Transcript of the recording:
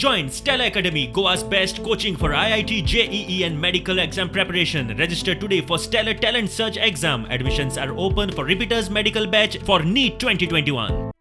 Join Stellar Academy, Goa's best coaching for IIT, JEE and medical exam preparation. Register today for Stellar Talent Search exam. Admissions are open for repeaters medical batch for NEET 2021.